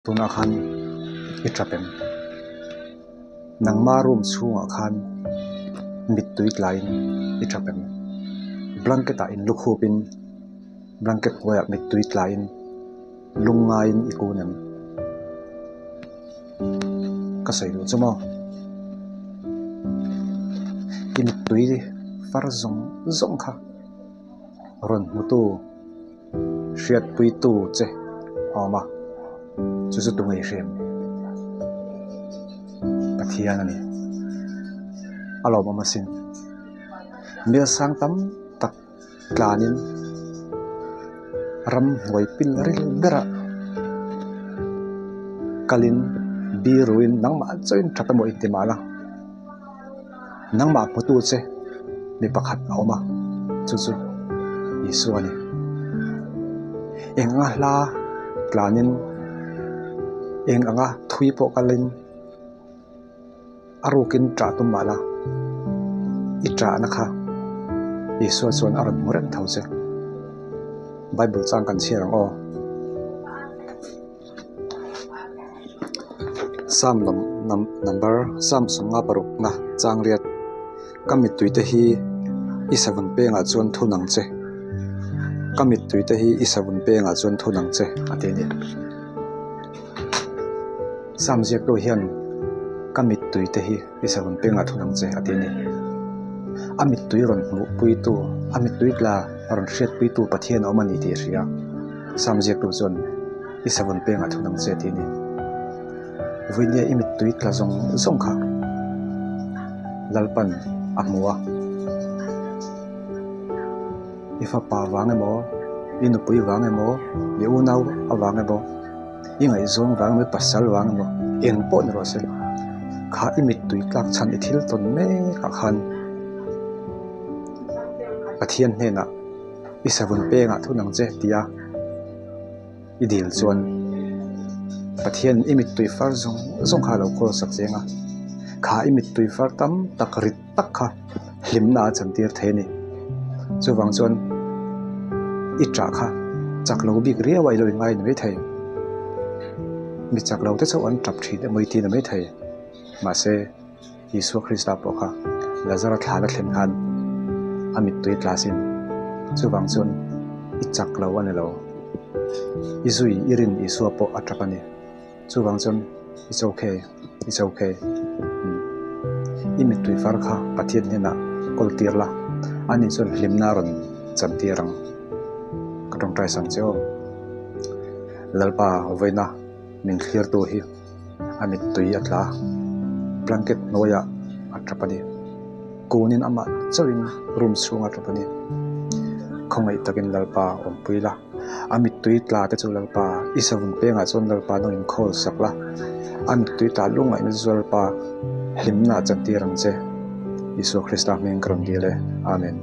Tunah khan i tap em? Nangma room chhungah khan mittui tlaiin i tap em? Blanket ah in lukhupin blanket hnuaiah mittui tlaiin lungngaiin i kun em? Ka sawi duh chu maw? I mittui far zawng zawng kha rawn hmutu. Hriatpuitu che a awm a, chu chu tunge i hriat? Pathian a ni. A lawmawm asin. Mel sang tam tak tlanin ramhnuai pil ril berah kalin biruin nangmah chauhin that emaw inti mahla. Nangmah hmutu che mi pakhat a awm a, chu chu Isua a ni. Eng anga hla tlanin, eng anga thui pawh kalin a rukin ṭah tum mah la, i ṭahna kha Isua chuan a rawn hmu reng tho che. Bible chang kan chhiar ang aw. Psalm number Psalm 56 na chang riat ka mittui te hi i savun pengah chuan thun ang che ka mittui te hi i savun pengah chuan thun ang che a ti a ni. Psalm ziaktu hian ka mittui te hi i savun pengah thun ang che a ti a ni. A mittui rawn hmuh puitu a mittui tla rawn hriat puitu Pathian a awm a ni tih a hria. Psalm ziaktu chuan i savun pengah thun ang che tih a ni. Vawinia i mittui tla zawng zawng kha Lalpan a hmu a. I fapa vang emaw, i nupui vang emaw, i unau avang emaw, i ngaihzawng vang emaw, i pasal vang emaw, eng pawh ni rawh se, kha i mittui tlak chhan i thil tawn mek ah khan Pathian hnenah i savun pengah thun ang che tia i dil chuan Pathian i mittui far zawng zawng kha a lo kawl sak zeng a, kha i mittui far tam tak rit tak kha hlimna a chantir thei a ni. Chuvang chuan i ṭah kha chak lo bik riau a i lo inngai ni maithei. Mi chak lo te chauh an ṭap ṭhin emaw i ti ni maithei. Mahse. Isua Krista pawh kha Lazara thlan a thlen khan a mittui tla sin. Chuvang chuan i chak lo a ni lo. I zui i rin Isua pawh a tap a ni. Chuvang chuan it's okay, it's okay. I mittui far kha Pathian hnenah kawl tir la, ani chuan hlimna a rawn chan tir ang. Ka tawngtai sang che aw. Lalpa vawiina min thlirtu hi. A mittui a tla a, blanket hnuaiah a tap a ni. Kunin amah chauhin room chhunga tap a ni. Khawngaih takin Lalpa awmpui la, a mittui tla te chu Lalpa i savun pengah chuan Lalpa nung in khawl sak la, a mittui tla lungngaihna chu Lalpa hlimna a chantir ang che. Isua Krista hming ka rawn dil e. Amen.